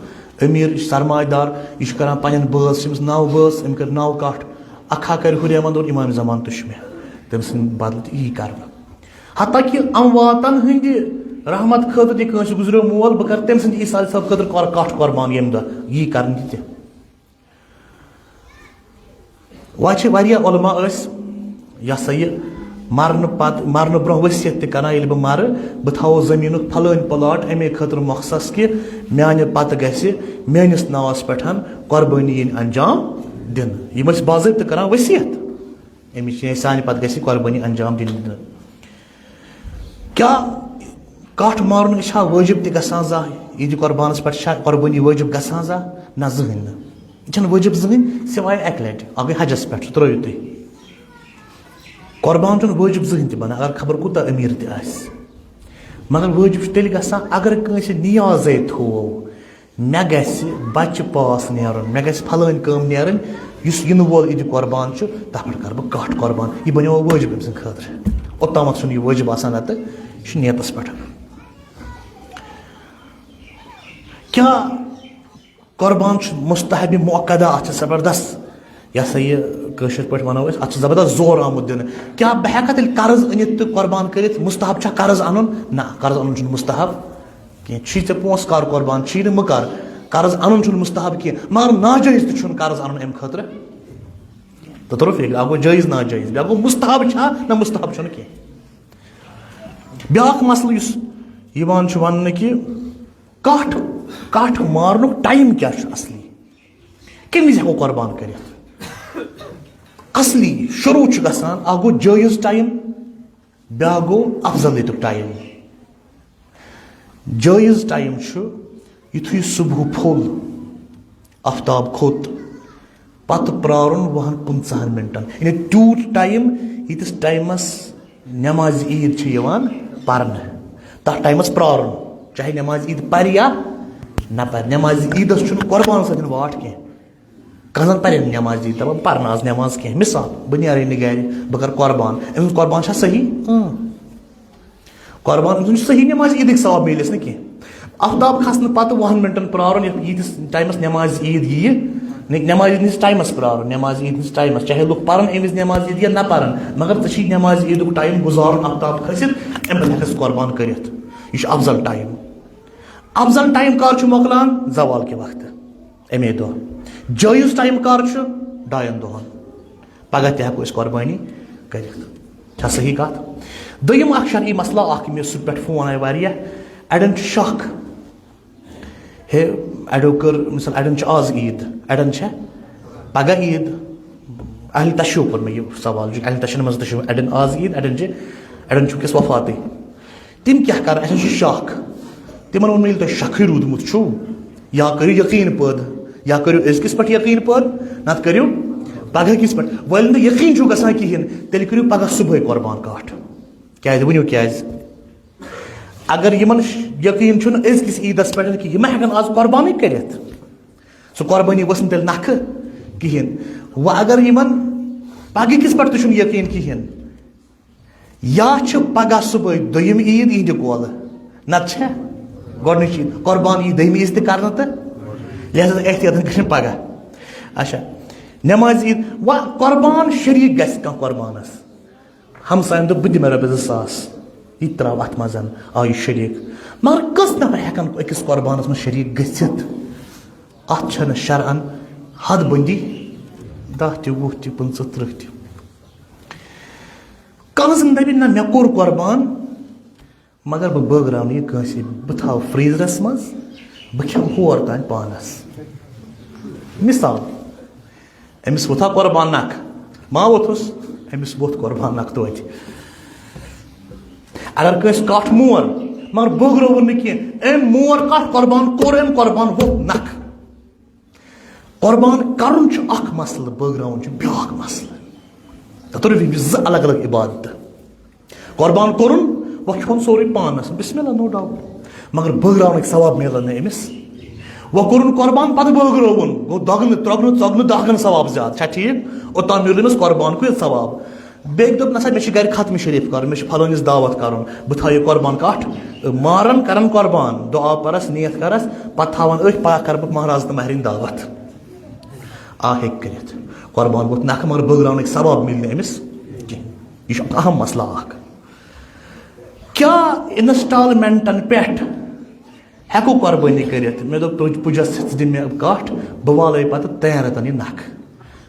أمیٖر، یہِ چھُ سرمایہِ دار، یہِ چھُ کران پنٕنٮ۪ن بٲژ، چھِ أمِس نَو بٲژ، أمۍ کٔر نَو کَٹھ، اَکھ ہا کرِ ہُریمن دور، امام زمان تہِ چھُ مےٚ۔ تٔمۍ سٕنٛدِ بدلہٕ تہِ یی کرنہٕ۔ حتیٰ کہِ امواتن ہٕنٛدِ رحمت خٲطرٕ تہِ، کٲنٛسہِ گُزریو مول، بہٕ کرٕ تٔمۍ سٕنٛدِ عیسیٰ علیہ السلام خٲطرٕ کر-، کَٹھ قۄربان ییٚمہِ دۄہ، یی کرنہٕ تہِ۔ وۄنۍ چھِ واریاہ علماء ٲسۍ، یہِ ہسا یہِ، مرنہٕ پتہٕ، مرنہٕ برونٛہہ ؤصیت تہِ کران، ییٚلہِ بہٕ مرٕ، بہٕ تھاوو زٔمیٖنُک پھلٲنۍ پلاٹ اَمے خٲطرٕ مخصص کہِ میانہِ پتہٕ گژھِ میٲنِس ناوَس پٮ۪ٹھ قۄربٲنی یِنۍ انجام دِنہٕ۔ یِم ٲسۍ باضٲبطہٕ کران ؤصیت، اَمِچ یعنی سانہِ پتہٕ گژھِ قۄربٲنی انجام دِنہٕ۔ کیٛاہ کَٹھ مارُن یہِ چھا وٲجِب تہِ گژھان زانٛہہ؟ عیٖدِ قۄربانَس پٮ۪ٹھ چھا قۄربٲنی وٲجِب گژھان زانٛہہ؟ نہ، زٕہٕنۍ نہٕ۔ یہِ چھَنہٕ وٲجِب زٕہٕنۍ، سِوایے اَکہِ لَٹہِ، اَکھ گٔے حجَس پٮ۪ٹھ، سُہ ترٛٲیِو تُہۍ۔ قۄربان چھُنہٕ وٲجِب زٕہٕنۍ تہِ بَنان، اگر خبر کوٗتاہ أمیٖر تہِ آسہِ۔ مگر وٲجِب چھُ تیٚلہِ گژھان، اگر کٲنٛسہِ نیازَے تھوو، مےٚ گژھِ بَچہِ پاس نیرُن، مےٚ گژھِ پھلٲنۍ کٲم نیرٕنۍ، یُس یِنہٕ وول عیٖدِ قۄربان چھُ، تَتھ پٮ۪ٹھ کَرٕ بہٕ کَٹھ قۄربان۔ یہِ بَنیو وۄنۍ وٲجِب أمۍ سٕنٛدِ خٲطرٕ۔ اوٚتامَتھ چھُنہٕ یہِ وٲجِب آسان، نَتہٕ یہِ چھُ نیتَس پٮ۪ٹھ۔ کیٛاہ قۄربان چھُ مُستحبِ مُؤکدہ، اَتھ چھِ زبردست، یہِ ہسا یہِ کٲشِر پٲٹھۍ وَنو أسۍ، اَتھ چھُ زبردست زور آمُت دِنہٕ۔ کیٛاہ بہٕ ہٮ۪کا تیٚلہِ قرض أنِتھ تہٕ قۄربان کٔرِتھ؟ مُستحب چھا قرض اَنُن؟ نہ، قرض اَنُن چھُنہٕ مُستحب کینٛہہ۔ چھی ژےٚ پونٛسہٕ، کر قۄربان، چھی نہٕ، مہٕ کر۔ قرض اَنُن چھُنہٕ مُستحب کینٛہہ، مگر ناجٲیز تہِ چھُنہٕ قرض اَنُن اَمہِ خٲطرٕ۔ تہٕ توٚرُو فِکرِ، اَکھ گوٚو جٲیز ناجٲیز، بیٛاکھ گوٚو مُستحب چھا نہ مُستحب چھُنہٕ کینٛہہ۔ بیٛاکھ مسلہٕ یُس یِوان چھُ وَننہٕ کہِ کَٹھ، کَٹھ مارنُک ٹایم کیٛاہ چھُ اَصلی؟ کَمہِ وِزِ ہٮ۪کو قۄربان کٔرِتھ؟ اَصلی شروٗع چھُ گژھان، اَکھ گوٚو جٲیز ٹایم، بیٛاکھ گوٚو افضلیتُک ٹایم۔ جٲیز ٹایم چھُ یُتھُے صُبحُک پھوٚل، آفتاب کھوٚت، پتہٕ پرارُن وُہن پٕنٛژٕہن مِنٹن، یعنی تیوٗت ٹایم ییٖتِس ٹایمس نمازِ عیٖد چھِ یِوان پرنہٕ، تتھ ٹایمس پرارُن، چاہے نمازِ عیٖد پرِ یا نہ پرِ۔ نمازِ عیٖدس چھُنہٕ قۄربان سۭتۍ واٹھ کینٛہہ، کانٛہہ زن پرِ نہٕ نمازِ عیٖد، دپان پرنہٕ آز نماز کینٛہہ۔ مثال، بہٕ نیرے نہٕ گرِ، بہٕ کرٕ قۄربان، أمِس قۄربان چھا صحیح؟ اۭں۔ قۄربان أمۍ سُنٛد چھُ صحیح، نمازِ عیٖدٕکۍ ثواب میلٮ۪س نہٕ کینٛہہ۔ آفتاب کھسنہٕ پتہٕ وُہن مِنٹن پرارُن، یتھ ییٖتِس ٹایمس نمازِ عیٖد یِیہِ، نہ، نمازِ عیٖد ہٕنٛدِس ٹایمس پرارُن، نمازِ عیٖد ہٕنٛدِس ٹایمس، چاہے لُکھ پرن أمِس نمازِ عیٖد یا نہ پرن، مگر ژےٚ چھی نمازِ عیٖدُک ٹایم گُزارُن آفتاب کھٔسِتھ، امہِ پتہٕ ہٮ۪ککھ ژٕ قۄربان کٔرِتھ۔ یہِ چھُ افضل ٹایم۔ افضل ٹایم کر چھُ مۄکلان؟ زوال کہِ وقتہٕ، امے دۄہ۔ جٲیز ٹایم کر چھُ؟ ڈاین دۄہن۔ پگاہ تہِ ہٮ۪کو أسۍ قۄربٲنی کٔرِتھ۔ چھا صحیح کتھ؟ دوٚیِم اکھ شرعی مسلہٕ اکھ، مےٚ سُہ پٮ۪ٹھ فون آیہِ واریاہ، اڑٮ۪ن چھُ شک، ہے، اڑٮ۪و کٔر مثال، اڑٮ۪ن چھِ آز عیٖد، اڑٮ۪ن چھےٚ پگاہ عیٖد۔ اہل تشیع کوٚر مےٚ یہِ سوال، یہِ چھُ اہل تشیع منٛز تہِ چھُ اڑٮ۪ن آز عیٖد، اڑٮ۪ن چھِ، اڑٮ۪ن چھُ وٕنکیٚس وفاتٕے۔ تِم کیٛاہ کرن؟ اَسہِ حظ چھُ شک۔ تِمن ووٚن مےٚ، ییٚلہِ تۄہہِ شکھٕے روٗدمُت چھُو، یا کٔرِو یقیٖن پٲدٕ، یا کٔرِو أزکِس پٮ۪ٹھ یقیٖن پٲدٕ، نتہٕ کٔرِو پگہہ کِس پٮ۪ٹھ۔ وۄنۍ ییٚلہِ نہٕ یقیٖن چھُو گژھان کِہیٖنۍ، تیٚلہِ کٔرِو پگہہ صُبحٲے قۄربان کاٹھ۔ کیٛازِ؟ ؤنِو کیٛازِ؟ اگر یِمن یقیٖن چھُنہٕ أزکِس عیٖدس پٮ۪ٹھ کہِ یِم ہٮ۪کن آز قۄربانٕے کٔرِتھ، سُہ قۄربٲنی ؤژھ نہٕ تیٚلہِ نکھٕ کِہیٖنۍ۔ وۄنۍ اگر یِمن پگہٕ کِس پٮ۪ٹھ تہِ چھُنہٕ یقیٖن کِہیٖنۍ، یا چھِ پگاہ صُبحٲے دوٚیِم عیٖد یِہِنٛدِ قولہٕ، نتہٕ چھےٚ گۄڈٕنِچ عیٖد۔ قۄربان یی دوٚیِمہِ عیٖز تہِ کرنہٕ تہٕ لہذا احتیاطن گژھِ نہٕ پگاہ۔ اچھا، نمازِ عیٖد، وۄنۍ قۄربان شریٖک گژھِ کانٛہہ قۄربانس۔ ہمساین دوٚپ، "بہٕ دِمے رۄپیس زٕ ساس، یہِ تہِ ترٛاو اتھ منٛز، آو یہِ شریٖک۔" مگر کٔژ نفر ہٮ۪کن أکِس قۄربانس منٛز شریٖک گٔژھِتھ؟ اتھ چھنہٕ شرعن حد بندی، دَہ تہِ، وُہ تہِ، پٕنٛژٕہ، ترٕٛہ تہِ۔ کانٛہہ زن دپہِ، "نہ، مےٚ کوٚر قۄربان، مگر بہٕ بٲگراونہٕ یہِ کٲنٛسہِ، بہٕ تھاوٕ freezer-س منٛز، بہٕ کھٮ۪مہٕ ہور تام پانس۔" مثال، أمِس ووٚتھا قۄربان نکھ؟ ما ووٚتھُس؟ أمِس ووٚتھ قۄربان نکھ توتہِ۔ اگر کٲنٛسہِ کٹھ مور، مگر بٲگرٲوُن نہٕ کینٛہہ، أمۍ مور کٹھ، قۄربان کوٚر أمۍ، قۄربان ووٚتھ نکھ۔ قۄربان کرُن چھُ اکھ مسلہٕ، بٲگراوُن چھُ بیٛاکھ مسلہٕ۔ تَتھ روٚٹ أمِس زٕ الگ الگ عبادتہٕ۔ قۄربان کوٚرُن، وۄنۍ کھیوٚن سورُے پانس، بسم اللہ، no doubt۔ مگر بٲگراونٕکۍ ثواب میلن نہٕ أمِس۔ وۄنۍ کوٚرُن قۄربان، پتہٕ بٲگرٲوُن، گوٚو دۄگنہٕ، ترٛۄگنہٕ، ژۄگنہٕ، دَہ گنہٕ ثواب زیادٕ۔ چھا ٹھیٖک؟ اوٚتام میوٗل أمِس قۄربان کُے ثواب۔ بیٚیہِ دوٚپ، "نسا، مےٚ چھِ گرِ ختمِ شریٖف کرُن، مےٚ چھِ پھلٲنِس دعوت کرُن، بہٕ تھاوٕ یہِ قۄربان کٹھ، مارن کرن قۄربان، دعا پرس، نیت کرس، پتہٕ تھاون أتھۍ، پگاہ کرٕ بہٕ مہراز تہٕ مہرِنۍ دعوت۔" آ، ہیٚکہِ کٔرِتھ۔ قۄربان ووٚتھ نکھٕ، مگر بٲگراونٕکۍ ثواب میلہِ نہٕ أمِس کینٛہہ۔ یہِ چھُ اکھ اہم مسلہٕ اکھ۔ کیٛاہ installment-ن پٮ۪ٹھ ہٮ۪کو قۄربٲنی کٔرِتھ؟ مےٚ دوٚپ، "تُہۍ پُجس، ژٕ دِ مےٚ کٹھ، بہٕ والے پتہٕ ترٛٮ۪ن رٮ۪تن یہِ نکھٕ۔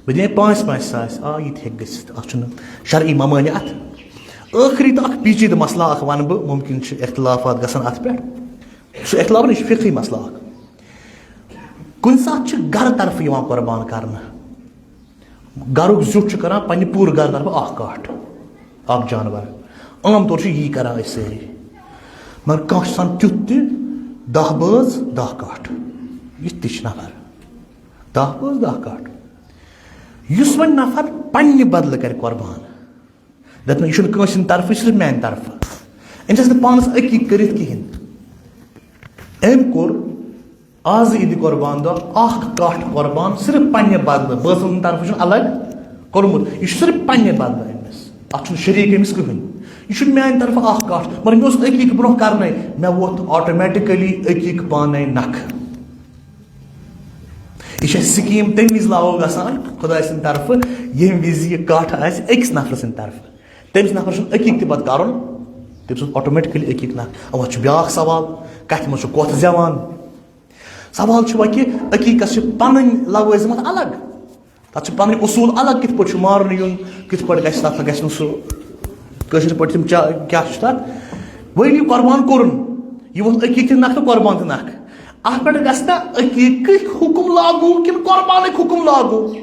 بہٕ دِمے پانٛژھ پانٛژھ ساس۔" آ، یہِ تہِ ہیٚکہِ گٔژھِتھ، اتھ چھُنہٕ شرعی ممٲنعت۔ ٲخری تہٕ اکھ پیچیدٕ مسلہٕ اکھ ونہٕ بہٕ، ممکن چھِ اختلافات گژھن اتھ پٮ۪ٹھ۔ سُہ اختلاف نہٕ، یہِ چھُ فقہی مسلہٕ اکھ۔ کُنہِ ساتہٕ چھِ گرٕ طرفہٕ یِوان قۄربان کرنہٕ۔ گرُک زیُٹھ چھُ کران پننہِ پوٗرٕ گرٕ طرفہٕ اکھ کٹھ، اکھ جانور۔ عام طور چھِ یی کران أسۍ سٲری۔ مگر کانٛہہ چھُ آسان تیُتھ تہِ، دَہ بٲژ، دَہ کٹھ۔ یِتھ تہِ چھِ نفر۔ دَہ بٲژ، دَہ کٹھ۔ یُس وۄنۍ نفر پننہِ بدلہٕ کرِ قۄربان، دَپہِ نہٕ، یہِ چھُنہٕ کٲنٛسہِ ہٕنٛدِ طرفہٕ، یہِ چھُ صرف میانہِ طرفہٕ۔ أمِس آسہِ نہٕ پانس عقیٖق کٔرِتھ کِہیٖنۍ۔ أمۍ کوٚر آز عیٖدِ قۄربان دۄہ اکھ کٹھ قۄربان، صرف پننہِ بدلہٕ، بٲژن ہٕنٛدِ طرفہٕ چھُنہٕ الگ کوٚرمُت، یہِ چھُ صرف پننہِ بدلہٕ أمِس، اتھ چھُنہٕ شریٖک أمِس کٕہٕنۍ۔ یہِ چھُنہٕ میانہِ طرفہٕ اکھ کٹھ، مگر مےٚ اوس نہٕ عقیٖق برونٛہہ کرنے، مےٚ ووٚتھ automatically عقیٖق پانے نکھٕ۔ یہِ چھےٚ scheme تَمہِ وِزِ لاگوٗ گژھان خۄداے سٕنٛدِ طرفہٕ، ییٚمہِ وِزِ یہِ کٹھ آسہِ أکِس نفرٕ سٕنٛدِ طرفہٕ۔ تٔمِس نفرٕ چھُنہٕ عقیٖق تہِ پتہٕ کرُن، تٔمۍ سُنٛد automatically عقیٖق نکھٕ۔ اَوا چھُ بیٛاکھ سوال، کتھِ منٛز چھُ کۄتھ زٮ۪وان؟ سوال چھُ وۄنۍ کہِ عقیٖقس چھِ پنٕنۍ لوٲزمت الگ، تتھ چھِ پنٕنۍ اصوٗل الگ، کِتھ پٲٹھۍ چھُ مارُن یُن، کِتھ پٲٹھۍ گژھِ تتھ، گژھِ نہٕ سُہ، کٲشِر پٲٹھۍ تِم چا-، کیٛاہ چھُ تتھ؟ وۄنۍ یہِ قۄربان کوٚرُن، یہِ ووٚن عقیٖق تہِ نکھٕ تہٕ قۄربان تہِ نکھٕ۔ اتھ پٮ۪ٹھ گژھِ نا عقیٖقٕکۍ حُکم لاگوٗ کِنہٕ قۄربانٕکۍ حُکم لاگوٗ؟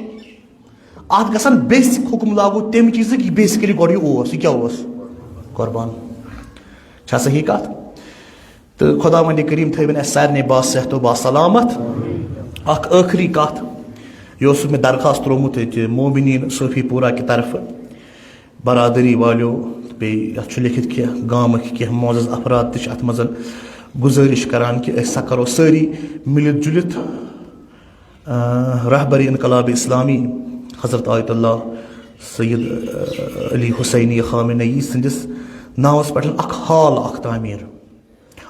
اتھ گژھن basic حُکم لاگوٗ تمہِ چیٖزٕکۍ، یہِ basically گۄڈٕ یہِ اوس، یہِ کیٛاہ اوس؟ قۄربان۔ چھا صحیح کتھ؟ تہٕ خۄداوندِ کریٖم تھٲوِن اَسہِ سارنٕے باصحت و باسلامت۔ اکھ ٲخری کتھ، یہِ اوسُکھ مےٚ درخواست ترٛوومُت ییٚتہِ مومنیٖن صوفی پورہ کہِ طرفہٕ، برادری والیو، تہٕ بیٚیہِ یتھ چھُ لیٚکھِتھ کینٛہہ گامٕکۍ کینٛہہ معزز افراد تہِ چھِ اتھ منٛز گُزٲرِش کران کہِ أسۍ سا کرو سٲری مِلِتھ جُلِتھ، آ، رہبر انقلاب اسلامی حضرت آیت اللہ سید، آ، علی حسینی خامنہ ای سٕنٛدِس ناوس پٮ۪ٹھ اکھ ہال اکھ تعمیٖر۔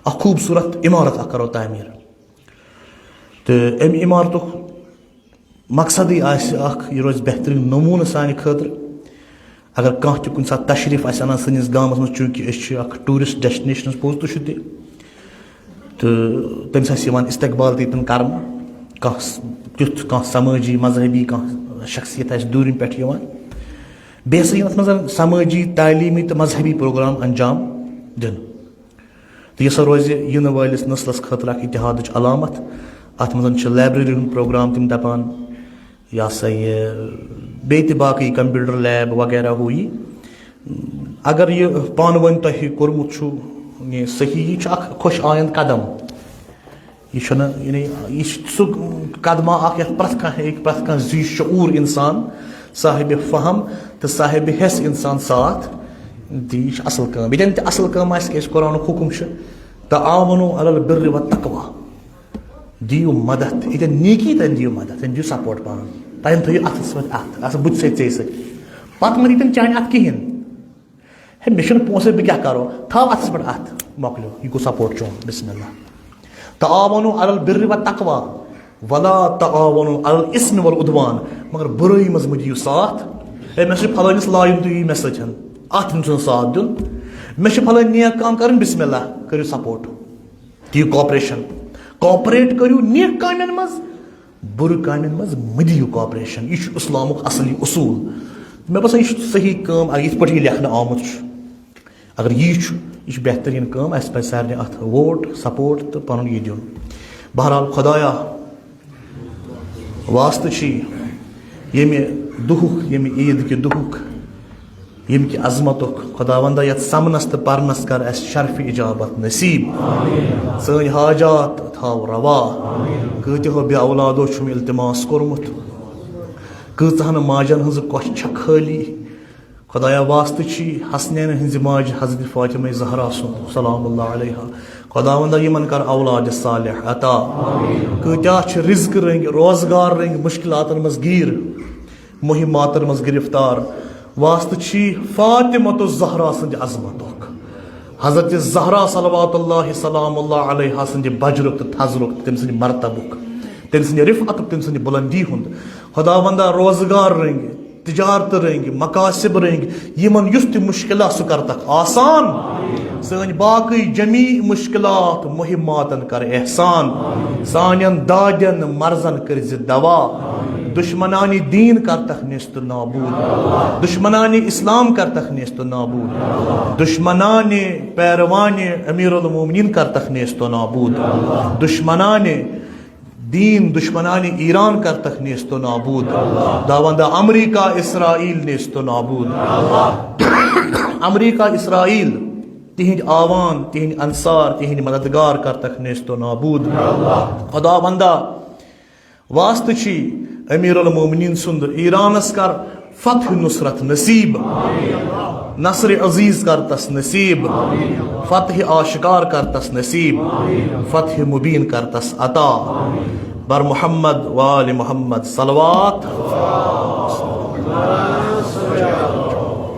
اکھ خوٗبصوٗرت عمارت اکھ کرو تعمیٖر۔ تہٕ اَمہِ عمارتُک مقصدٕے آسہِ اکھ، یہِ روزِ بہتریٖن نموٗنہٕ سانہِ خٲطرٕ۔ اگر کانٛہہ تہِ کُنہِ ساتہٕ تشریٖف آسہِ اَنان سٲنِس گامَس منٛز، چوٗنٛکہِ أسۍ چھِ اکھ tourist destination، پوٚز تہِ چھُ تہِ، تہٕ تٔمِس آسہِ یِوان استقبال تہِ ییٚتٮ۪ن کرنہٕ۔ کانٛہہ س-، تیُتھ کانٛہہ سمٲجی، مذہبی کانٛہہ شخصیت آسہِ دوٗرِم پٮ۪ٹھ یِوان، بیٚیہِ ہسا یِن اَتھ منٛز سمٲجی، تعلیٖمی تہٕ مذہبی پروگرام انجام دِنہٕ۔ تہٕ یہِ ہسا روزِ یِنہٕ وٲلِس نسلس خٲطرٕ اکھ اتحادٕچ علامت۔ اتھ منٛز چھِ library ہُنٛد پروگرام تِم دپان، یہِ ہسا یہِ بیٚیہِ تہِ باقٕے computer lab وغیرہ ہُہ یہِ۔ اگر یہِ پانہٕ ؤنۍ تۄہہِ کوٚرمُت چھُ، یہِ صحیح، یہِ چھُ اکھ خۄش آیند قدم۔ یہِ چھُنہٕ، یعنی، یہِ چھُ سُہ قدمہ اکھ یتھ پرٛٮ۪تھ کانٛہہ ہیٚکہِ، پرٛٮ۪تھ کانٛہہ زی شعوٗر انسان، صاحب فہم تہٕ صاحب حس انسان ساتھ دی۔ یہِ چھِ اصل کٲم۔ ییٚتٮ۪ن تہِ اصل کٲم آسہِ، کیٛازِ قرآنُک حُکم چھُ، تعاونوا علی البر والتقوی۔ دِیِو مدد، ییٚتٮ۪ن نیکی تَتٮ۪ن دِیِو مدد، تَتٮ۪ن دِیِو سپورٹ پانہٕ۔ تَتٮ۪ن تھٲیِو اَتھَس پٮ۪ٹھ اَتھ، آسان بہٕ تہِ سۭتۍ ژےٚ سۭتۍ۔ پَتہٕ مہ دِ تِم چانہِ اَتھٕ کِہیٖنۍ۔ ہے، مےٚ چھُنہٕ پونٛسَے، بہٕ کیٛاہ کَرو؟ تھاو اَتھَس پٮ۪ٹھ اَتھ، مۄکلیو، یہِ گوٚو سپورٹ چون۔ بسم اللہ۔ تعاونوا علی البر والتقوی ولا تعاونوا علی الاثم والعدوان۔ مگر بُرٲیی منٛز مہٕ دِیِو ساتھ۔ ہے، مےٚ چھُ پھلٲنِس لایُن، تُہۍ یِیِو مےٚ سۭتۍ۔ اَتھ چھُنہٕ ساتھ دیُن۔ مےٚ چھِ پھلٲنۍ نیک کٲم کَرٕنۍ، بسم اللہ، کٔرِو سپورٹ۔ دِیِو کوآپریشن۔ کوآپریٹ کٔرِو نیک کامٮ۪ن منٛز، بُرٕ کامٮ۪ن منٛز مہٕ دِیِو کوآپریشن۔ یہِ چھُ اِسلامُک اصلی اصوٗل۔ مےٚ باسان، یہِ چھُ صحیح کٲم، اگر یِتھ پٲٹھۍ یہِ لیکھنہٕ آمُت چھُ۔ اگر یی چھُ، یہِ چھُ بہتریٖن کٲم، اَسہِ پَزِ سارنٕے اَتھ ووٹ، سپورٹ تہٕ پَنُن یہِ دیُن۔ بہرحال، خۄدایا، واسطہٕ چھی ییٚمہِ دُہُک، ییٚمہِ عیٖد کہِ دُہُک، ییٚمہِ کہِ عظمتُک، خۄداوندا، یَتھ سَمنَس تہٕ پَرنَس کر اَسہِ شرفِ اجابت نصیٖب۔ سٲنۍ حاجات تھاو روا۔ کۭتیاہو بے اولادو چھُم التماس کوٚرمُت، کۭژاہن ماجن ہٕنٛز کۄچھ چھےٚ خٲلی۔ خۄدایا، واسطہٕ چھی حسنین ہٕنٛزِ ماجہِ حضرت فاطمہ زہرا سُنٛد، سلام اللہ علیہا۔ خۄداوندا، یِمن کر اولاد صالح عطا۔ کۭتیاہ چھِ رزقہٕ رٔنٛگۍ، روزگار رٔنٛگۍ، مُشکلاتن منٛز گیٖر، مُہماتن منٛز گرفتار۔ واسطہٕ چھی فاطمہ الزہرا سٕنٛدِ عظمتُک۔ حضرت زہرا صلوات اللہ سلام اللہ علیہا سٕنٛدِ بجرُک تہٕ تھزرُک تہٕ تٔمۍ سٕنٛدِ مرتبُک، تٔمۍ سٕنٛدِ رفعتُک، تٔمۍ سٕنٛدِ بُلندی ہُنٛد۔ خۄداوندا، روزگار رٔنٛگۍ، تجارت رٔنٛگۍ، مکاسب رٔنٛگۍ، یِمن یُس تہِ مشکلات سُہ کر تکھ آسان۔ سٲنۍ باقٕے جمیع مشکلات، مہماتن کر احسان۔ سانٮ۪ن دادٮ۪ن مرضن کٔرۍ زِ دوا۔ دشمنانِ دین کر تکھ نیست و نابود۔ دشمنانِ اسلام کر تکھ نیست و نابود۔ دشمنانِ پیروانِ امیر المومنین کر تکھ نیست و نابود۔ دشمنانِ دین، دشمنانِ ایران کر تکھ نیست و نابود۔ خۄداوندا، امریکہ اسرائیل نیست و نابود۔ امریکہ اسرائیل، تِہنٛدۍ اعوان، تِہنٛدۍ انصار، تِہنٛدۍ مددگار کر تکھ نیست و نابود۔ خۄداوندا، واسطہٕ چھی امیر المومنین سُنٛد، ایرانس کر فتح نصرت نصیب۔ نصر عزیز کر تس نصیب۔ فتح آشکار کر تس نصیب۔ فتح مبین کر تس عطا۔ بر محمد و آل محمد صلوات۔